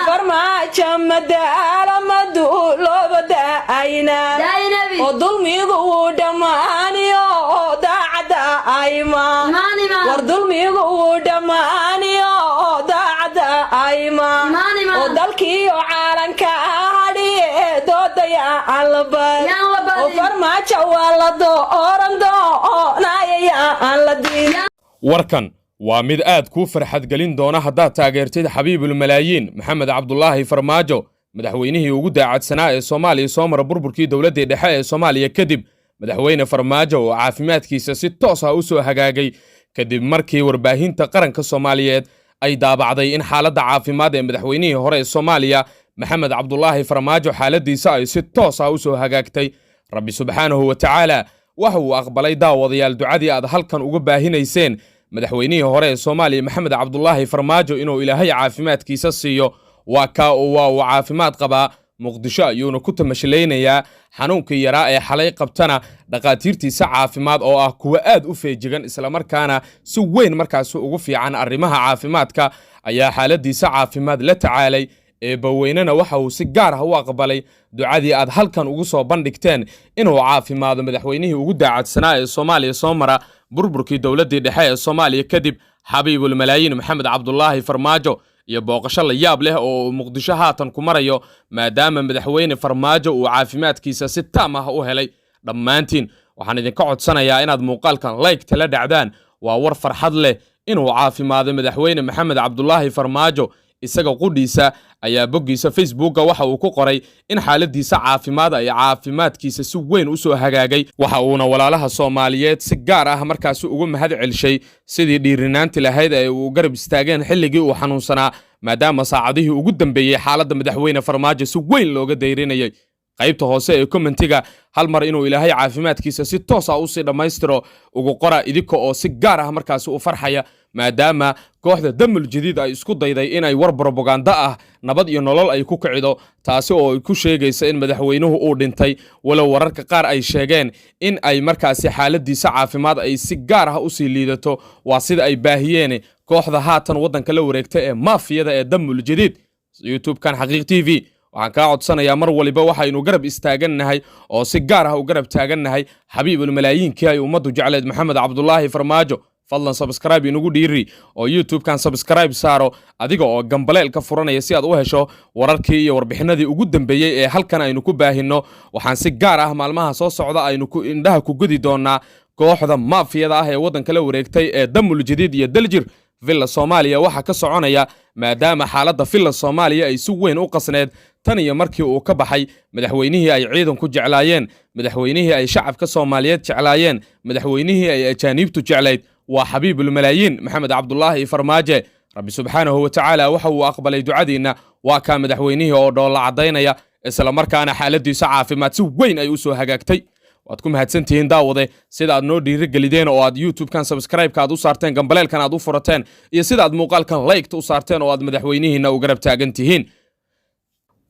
Farmaajo madaalo maduulooba daayna oo dulmigu wuu dhammaaniyo oo daacadda ayma war dulmigu wuu dhammaaniyo oo daacadda ayma oo dalkiiyo caalanka hadhiye doodaya aan la bar oo Farmaajo waa la dooran doonayaya aan la diin. Warkan waa mid aad kuu farxadgelin doona haddaad taageertid Xabiibul Malaayiin Maxamed Cabdulaahi Farmaajo, madaxweynihii ugu daacadsanaa ee Soomaaliya soo mara burburkii dowladdii dhexe ee Soomaaliya kadib. Madaxweyne Farmaajo oo caafimaadkiisa si toos ah u soo hagaagay kadib markii warbaahinta qaranka Soomaaliyeed ay daabacday in xaaladda caafimaad ee madaxweynihii hore ee Soomaaliya Maxamed Cabdulaahi Farmaajo xaaladdiisa ay si toos ah u soo hagaagtay. Rabbi subxaanahu wa tacaala waxa uu aqbalay, daawadayaal, ducadii aad halkan uga baahinayseen madaxweynihii hore ee Soomaaliya Maxamed Cabdulaahi Farmaajo inuu Ilaahay caafimaadkiisa siiyo. Waa kaa oo waa uu caafimaad qabaa, Muqdisho ayuuna ku tamashilaynayaa. Xanuunkii yaraa ee xalay qabtana dhakhaatiirtiisa caafimaad oo ah kuwo aad u feejigan, islamarkaana si weyn markaasi ugu fiican arrimaha caafimaadka, ayaa xaaladiisa caafimaad la tacaalay. Eebbaweynena waxa uu si gaar ah u aqbalay ducadii aad halkan ugu soo bandhigteen inuu caafimaado madaxweynihii ugu daacadsanaa ee Soomaaliya soo mara burburkii dowladdii dhexe ee Soomaaliya kadib, Xabiibul Malaayiin Maxamed Cabdulaahi Farmaajo, iyo booqasho la yaab leh oo uu Muqdisho haatan ku marayo, maadaama madaxweyne Farmaajo uu caafimaadkiisa si taam ah u helay. Dhammaantiin waxaan idinka codsanayaa inaad muuqaalkan like tala dhacdaan. Waa war farxad leh inuu caafimaado madaxweyne Maxamed Cabdulaahi Farmaajo. Isaga qudhiisa ayaa boggiisa Facebooka waxa uu ku qoray in xaaladiisa caafimaad ay caafimaadkiisa si weyn u soo hagaagay. Waxa uuna walaalaha Soomaaliyeed si gaar ah markaasi ugu mahad celshay sidii dhiirinaanti lahayd ay uu garab istaageen xilligii uu xanuunsanaa, maadaama saacadihii ugu dambeeyey xaaladda madaxweyne Farmaajo si weyn looga dayrinayay. Qaybta hoose ee commentiga hal mar inuu Ilaahay caafimaadkiisa si toos ah usii dhammaystiro ugu qora, idinka oo si gaar ah markaasi u farxaya, maadaama kooxda Damul Jadiid ay isku dayday inay war brobaganda ah Nabad iyo Nolol ay ku kicido, taasi oo ay ku sheegaysa in madaxweynuhu uu dhintay, walow wararka qaar ay sheegeen in ay markaasi xaaladiisa caafimaad ay si gaar ah usii liidato. Waa sida ay baahiyeen kooxda haatan waddanka la wareegta ee maafiyada ee Damul Jadiid. YouTube-kan Xaqiiq TV waxaan kaa codsanayaa, mar waliba waxaynu garab istaagannahay oo si gaar ah u garab taagannahay xabiibul malaayiinkii ay ummaddu jecleed, Maxamed Cabdulaahi Farmaajo. Fadlan subscribe inugu dhiiri oo YouTube-kan subscribe saaro, adiga oo gambaleel ka furanaya, si aad u hesho wararkii iyo warbixinadii ugu dambeeyey ee halkan aynu ku baahinno. Waxaan si gaar ah maalmaha soo socda aynu ku indhaha ku gudi doonaa kooxda maafiyada ah ee waddanka la wareegtay ee Damul Jadiid iyo Daljir, Villa Soomaaliya waxa ka soconaya, maadaama xaaladda Villa Soomaaliya ay si weyn u qasneed tan iyo markii uu ka baxay madaxweynihii ay ciidanku jeclaayeen, madaxweynihii ay shacabka Soomaaliyeed jeclaayeen, madaxweynihii ay ajaaniibtu jeclayd. Waa Xabiibul Malaayiin Maxamed Cabdulaahi Farmaaje. Rabbi subxaanahu wa tacaala waxa uu aqbalay ducadiinna. Waa kaa madaxweynihii oo dhoolla caddaynaya, islamarkaana xaaladiisa caafimaad si weyn ay u soo hagaagtay. Waad ku mahadsantihiin, daawade, sida aad noo dhiirigelideen oo aad YouTube-kan subscribe-ka aad u saarteen, gambaleelkan aad u furateen, iyo sida aad muuqaalkan like-ta u saarteen oo aad madaxweynihiinna u garab taagan tihiin.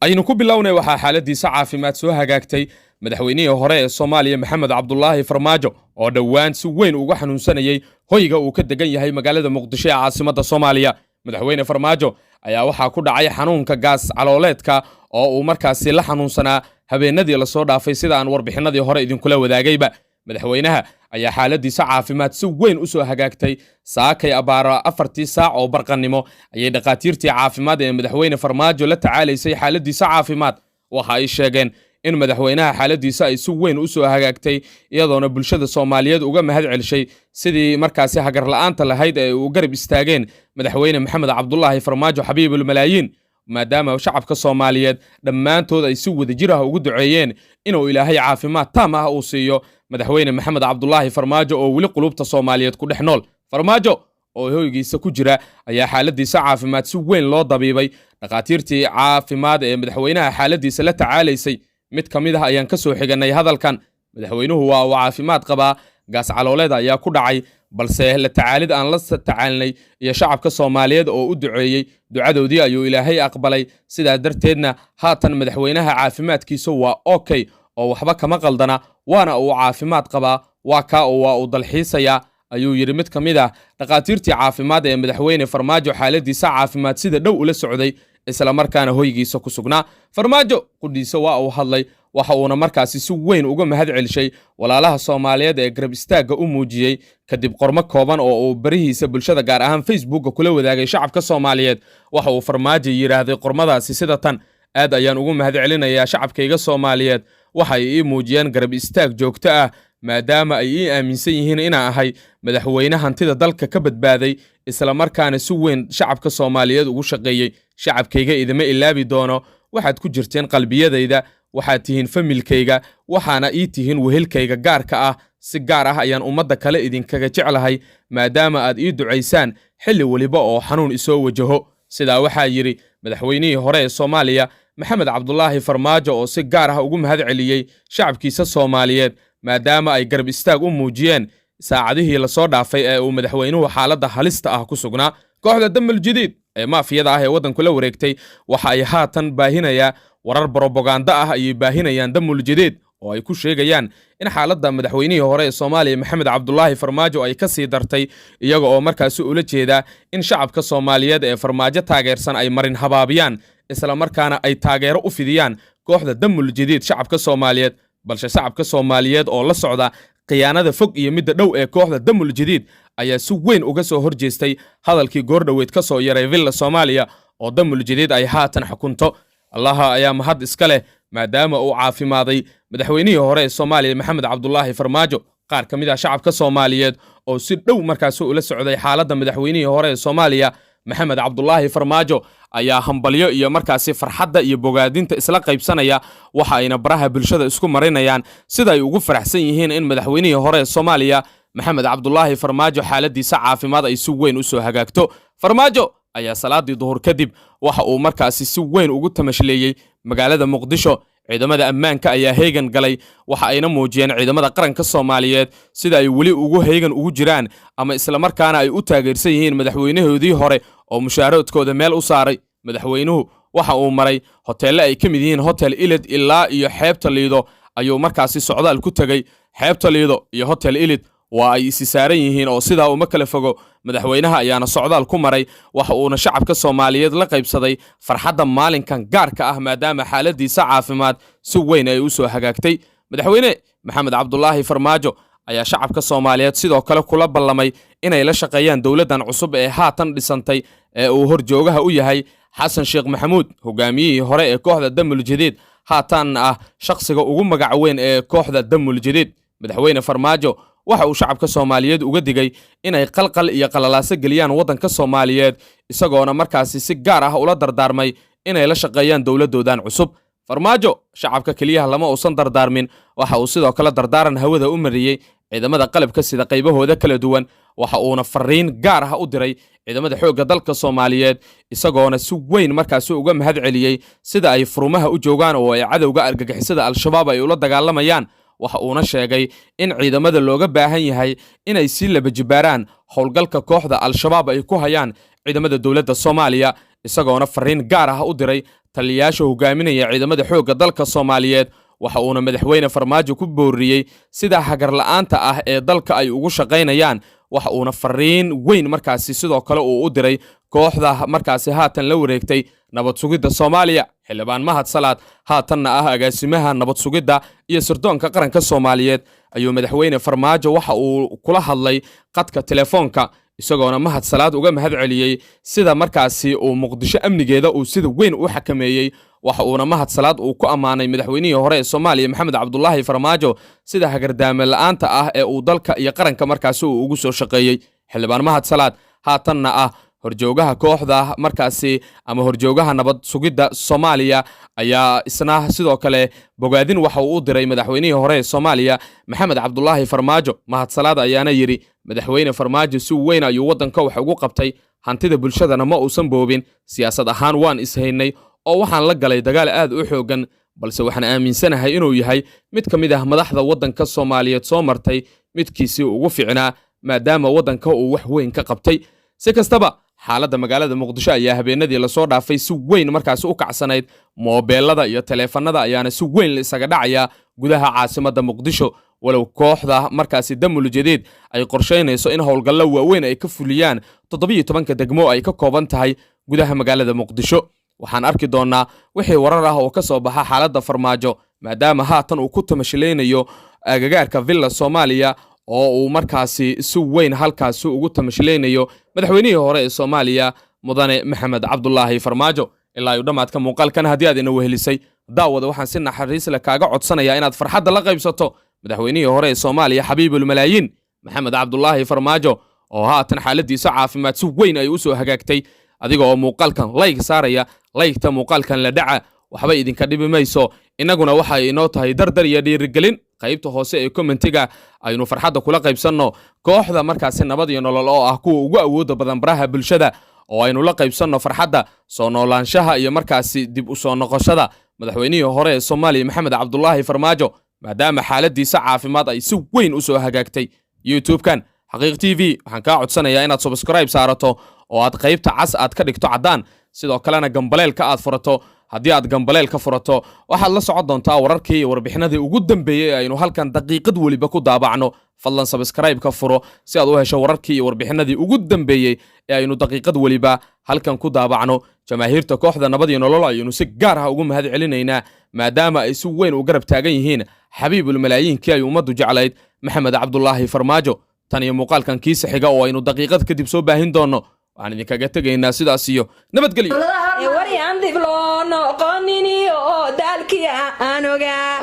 Aynu ku bilownay. Waxaa xaaladiisa caafimaad soo hagaagtay madaxweynihii hore ee Soomaaliya Maxamed Cabdulaahi Farmaajo, oo dhowaan si weyn uga xanuunsanayay hoyga uu ka degan yahay magaalada Muqdisho ee caasimadda Soomaaliya. Madaxweyne Farmaajo ayaa waxaa ku dhacay xanuunka gaas calooleedka oo uu markaasi la xanuunsanaa habeenadii lasoo dhaafay, sida aan warbixinadii hore idinkula wadaagayba. Madaxweynaha ayaa xaaladiisa caafimaad si weyn u soo hagaagtay. Saakay abaara 4-tii saac oo barqannimo ayay dhakhaatiirtii caafimaad ee madaxweyne Farmaajo la tacaalaysay xaaladiisa caafimaad waxa ay sheegeen in madaxweynaha xaaladiisa ay si weyn u soo hagaagtay, iyadoona bulshada Soomaaliyeed uga mahad celshay sidii markaasi hagarla'aanta lahayd ee uu garab istaageen madaxweyne Maxamed Cabdulaahi Farmaajo, Xabiibul Malaayiin, maadaama shacabka Soomaaliyeed dhammaantood ay si wadajir ah ugu duceeyeen inuu Ilaahay caafimaad taam ah uu siiyo madaxweyne Maxamed Cabdulaahi Farmaajo oo weli qulubta Soomaaliyeed ku dhex nool. Farmaajo oo hoygiisa ku jira ayaa xaaladiisa caafimaad si weyn loo dabiibay. Dhakhaatiirtii caafimaad ee madaxweynaha xaaladiisa la tacaalaysay mid ka mid ah ayaan ka soo xiganay hadalkan: "Madaxweynuhu waa uu caafimaad qabaa, gaas calooleed ayaa ku dhacay, balse la tacaalid aan la tacaalnay iyo shacabka Soomaaliyeed oo u duceeyey, ducadoodii ayuu Ilaahay aqbalay. Sidaa darteedna haatan madaxweynaha caafimaadkiisa waa okay oo waxba kama qaldana, waana uu caafimaad qabaa. Waa kaa oo waa uu dalxiisayaa," ayuu yidhi mid ka mid ah dhakhaatiirtii caafimaad ee madaxweyne Farmaajo xaaladiisa caafimaad sida dhow ula socday. islamarkaana hoygiisa ku sugnaa. Farmaajo qudhiisa waa uu hadlay, waxa uuna markaasi si weyn uga mahad celishay walaalaha Soomaaliyeed ee garab istaagga u muujiyey, kadib qormo kooban oo uu barihiisa bulshada, gaar ahaan Facebooka, kula wadaagay shacabka Soomaaliyeed. Waxa uu Farmaajo yidhaahday qormadaasi sida tan: "Aad ayaan ugu mahad celinayaa shacabkayga Soomaaliyeed. Waxay ii muujiyeen garab istaag joogto ah, maadaama ay ii aaminsan yihiin inaan ahay madaxweyne hantida dalka ka badbaaday, islamarkaana si weyn shacabka Soomaaliyeed ugu shaqeeyey. Shacabkayga idima ilaabi doono. Waxaad ku jirteen qalbiyadayda. Waxaad tihiin familkayga, waxaana ii tihiin wehelkayga gaarka ah. Si gaar ah ayaan ummadda kale idinkaga jeclahay, maadaama aad ii ducaysaan xilli weliba oo xanuun isoo wajaho." Sidaa waxaa yidhi madaxweynihii hore ee Soomaaliya, Maxamed Cabdulaahi Farmaajo, oo si gaar ah ugu mahad celiyey shacabkiisa Soomaaliyeed, maadaama ay garab istaag u muujiyeen saacadihii lasoo dhaafay ee uu madaxweynuhu xaaladda halista ah ku sugnaa. Kooxda Damal Jadiid ee maafiyada ah ee waddanku la wareegtay waxa ay haatan baahinayaa warar brobaganda ah ayay baahinayaan Damul Jadiid, oo ay ku sheegayaan in xaaladda madaxweynihii hore ee Soomaaliya, Maxamed Cabdulaahi Farmaajo, ay ka sii dartay, iyaga oo markaasi ula jeedaa in shacabka Soomaaliyeed ee Farmaajo taageersan ay marin habaabiyaan, islamarkaana ay taageero u fidiyaan kooxda Damul Jadiid shacabka Soomaaliyeed. Balse shacabka Soomaaliyeed oo la socda khiyaanada fog iyo midda dhow ee kooxda Damul Jadiid ayaa si weyn uga soo horjeestay hadalkii goordhoweyd ka soo yaray Villa Soomaaliya oo Damul Jadiid ay haatan xukunto. Allaha ayaa mahad iska leh, maadaama uu caafimaaday madaxweynihii hore ee Soomaaliya, Maxamed Cabdulaahi Farmaajo. Qaar ka mid ah shacabka Soomaaliyeed oo si dhow markaasi ula socday xaaladda madaxweynihii hore ee Soomaaliya, Maxamed Cabdulaahi Farmaajo, ayaa hambalyo iyo markaasi farxadda iyo bogaadinta isla qaybsanaya. Waxa ayna baraha bulshada isku marinayaan sida ay ugu faraxsan yihiin in madaxweynihii hore ee Soomaaliya, Maxamed Cabdulaahi Farmaajo, xaaladiisa caafimaad ay si weyn u soo hagaagto. Farmaajo ayaa salaadii duhur kadib waxa uu markaasi si weyn ugu tamashleeyey magaalada Muqdisho. Ciidamada ammaanka ayaa heegan galay, waxa ayna muujiyeen ciidamada qaranka Soomaaliyeed sida ay weli ugu heegan ugu jiraan ama islamarkaana ay u taageersan yihiin madaxweynahoodii hore oo mushaaroodkooda meel u saaray. Madaxweynuhu waxa uu maray hoteelle ay ka mid yihiin Hotel Ilid, ilaa iyo xeebta Liido ayuu markaasi socdaal ku tegey. Xeebta Liido iyo Hotel Ilid waa ay isi saaran yihiin oo sidaa uma kala fogo. Madaxweynaha ayaana socdaal ku maray, waxa uuna shacabka Soomaaliyeed la qaybsaday farxadda maalinkan gaarka ah, maadaama xaaladiisa caafimaad si weyn ay u soo hagaagtay. Madaxweyne Maxamed Cabdulaahi Farmaajo ayaa shacabka Soomaaliyeed sidoo kale kula ballamay inay la shaqeeyaan dowladdan cusub ee haatan dhisantay ee uu horjoogaha u yahay Xasan Sheekh Maxamuud, hogaamiyihii hore ee kooxda Damul Jadiid, haatanna ah shakhsiga ugu magac weyn ee kooxda Damul Jadiid. Madaxweyne Farmaajo waxa uu shacabka Soomaaliyeed uga digay inay qalqal iyo qalalaaso geliyaan waddanka Soomaaliyeed, isagoona markaasi si gaar ah ula dardaarmay inay la shaqeeyaan dowladdoodan cusub. Farmaajo shacabka keliyaha lama uusan dardaarmin, waxa uu sidoo kale dardaaran hawada u mariyey ciidamada qalabka sida qaybahooda kala duwan. Waxa uuna fariin gaar ah u diray ciidamada xoogga dalka Soomaaliyeed, isagoona si weyn markaasi uga mahad celiyey sida ay furumaha u joogaan oo ay cadowga argagixisada Al-Shabaab ay ula dagaalamayaan. Waxa uuna sheegay in ciidamada looga baahan yahay inay sii laba jibaaraan howlgalka kooxda Al-Shabaab ay ku hayaan ciidamada dowladda Soomaaliya, isagoona fariin gaar ah u diray taliyayaasha hogaaminaya ciidamada xoogga dalka Soomaaliyeed. Waxa uuna madaxweyne Farmaajo ku booriyey sida hagarla'aanta ah ee dalka ay ugu shaqaynayaan. Waxa uuna fariin weyn markaasi sidoo kale uu u diray kooxda markaasi haatan la wareegtay nabad sugidda Soomaaliya. Xildhibaan Mahad Salaad, haatanna ah agaasimaha nabad sugidda iyo sirdoonka qaranka Soomaaliyeed, ayuu madaxweyne Farmaajo waxa uu kula hadlay qadka telefoonka, isagoona Mahad Salaad uga mahad celiyey sida markaasi uu Muqdisho amnigeeda uu sida weyn u xakameeyey. Waxa uuna Mahad Salaad uu ku ammaanay madaxweynihii hore ee Soomaaliya, Maxamed Cabdulaahi Farmaajo, sida hagardaame la'aanta ah ee uu dalka iyo qaranka markaasi uu ugu soo shaqeeyey. Xildhibaan Mahad Salaad, haatanna ah horjoogaha kooxda markaasi ama horjoogaha nabad sugidda Soomaaliya, ayaa isna sidoo kale bogaadin waxa uu u diray madaxweynihii hore ee Soomaaliya, Maxamed Cabdulaahi Farmaajo. Mahad Salaad ayaana yidhi: "Madaxweyne Farmaajo si weyn ayuu waddanka wax ugu qabtay, hantida bulshadana ma uusan boobin. Siyaasad ahaan waan ishaynay oo waxaan la galay dagaal aad u xooggan, balse waxaan aaminsanahay inuu yahay mid ka mid ah madaxda waddanka Soomaaliyeed soo martay midkiisii ugu fiicnaa, maadaama waddanka uu wax weyn ka qabtay." Si kastaba, xaaladda magaalada Muqdisho ayaa habeenadii lasoo dhaafay si weyn markaasi u kacsanayd. Moobeelada iyo taleefanada ayaana si weyn la isaga dhacayaa gudaha caasimadda Muqdisho, walow kooxda markaasi Damul Jadiid ay qorshaynayso in howlgallo waaweyn ay ka fuliyaan 17-ka degmo ay ka kooban tahay gudaha magaalada Muqdisho. Waxaan arki doonnaa wixii warar ah oo ka soo baxa xaaladda Farmaajo, maadaama haatan uu ku tamashilaynayo agagaarka Villa Soomaaliya oo uu markaasi si weyn halkaasi ugu tamashilaynayo madaxweynihii hore ee Soomaaliya, mudane Maxamed Cabdulaahi Farmaajo. Ilaa yu dhammaadka muuqaalkan haddii aad ina wehelisay, daawada, waxaan si naxariis leh kaaga codsanayaa inaad farxadda la qaybsato madaxweynihii hore ee Soomaaliya, Xabiibulmalaayiin Maxamed Cabdulaahi Farmaajo, oo haatan xaaladiisa caafimaad si weyn ay u soo hagaagtay, adiga oo muuqaalkan like saaraya. Like-ta muuqaalkan la dhaca, waxba idinka dhibi mayso, innaguna waxay inoo tahay dardar iyo dhiirigelin. Qaybta hoose ee comment-iga aynu farxadda kula qaybsanno kooxda markaasi Nabad iyo Nolol, oo ah kuwa ugu awoodda badan baraha bulshada, oo aynu la qaybsanno farxadda soo noolaanshaha iyo markaasi dib u soo noqoshada madaxweynihii hore ee Soomaaliya, Maxamed Cabdulaahi Farmaajo, maadaama xaaladiisa caafimaad ay si weyn u soo hagaagtay. YouTube-kan Xaqiiq TV waxaan kaa codsanayaa inaad subscribe saarato oo aad qaybta cas aad ka dhigto caddaan, sidoo kalena gambaleelka aad furato. Haddii aad gambaleel ka furato, waxaad la socon doontaa wararkii iyo warbixinadii ugu dambeeyey ee aynu halkan daqiiqad weliba ku daabacno. Fadlan subscribe ka furo si aad u hesho wararkii iyo warbixinadii ugu dambeeyey ee aynu daqiiqad weliba halkan ku daabacno. Jamaahiirta kooxda Nabad iyo Nolol ayaynu si gaar ah ugu mahad celinaynaa, maadaama ay si weyn u garab taagan yihiin xabiibulmalaayiinkii ay ummaddu jeclayd, Maxamed Cabdulaahi Farmaajo. Tan iyo muuqaalkan kiisa xiga oo aynu daqiiqad kadib soo baahin doonno, waxaan idinkaga tegaynaa sidaas iyo nabadgelyo. Ee waryaan dib loo noqonin oo daalkii aan ogaa.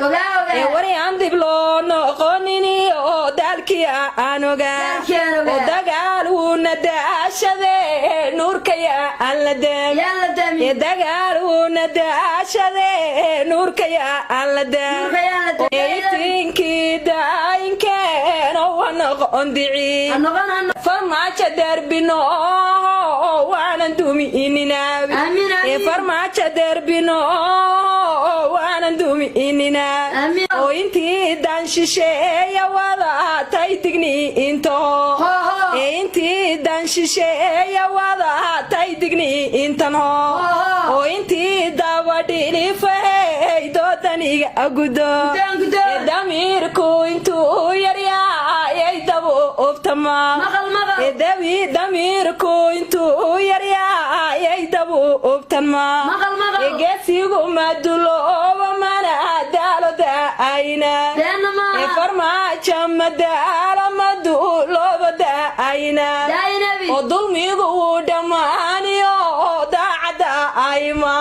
Ee waryaan dib loo noqonin oo daalkii aan ogaa, oo dagaal wuuna daashade, nuurkaya aan la daam. Ee dagaal wuuna daashade, nuurkaya aan la daam. Ee iftiinkii daayinkeen oo wa noqon dici. Farmaajo derbino waanan dumiininaabi. Ee Farmaajo derbino waanan dumiininaa. Oo intii dan shisheeya wada tay digni into. Ee intii dan shisheeya wada tay digni intan ho. Oo intii dabadhilifahey doodaniga gudo. Ee damiirku intuu yaryaayay dabu ubtama. Ee dabi damiirku intuu yaryaayay dabu ubtanma. Ee geesigu madulooba mana daalo daayna. Ee Farmaajo madaalo madulooba daayna. Oo dulmigu wuu dhammaaniyo oo daacadda ayma.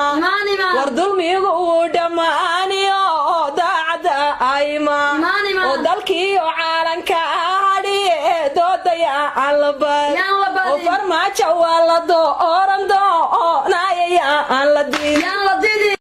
War dulmigu wuu dhammaaniyo oo daacadda ayma. Oo dalkii oo caalanka hadhiye doodaya aan la bad. Oo Farmaajo waa la dooran doonayaya aan la diin.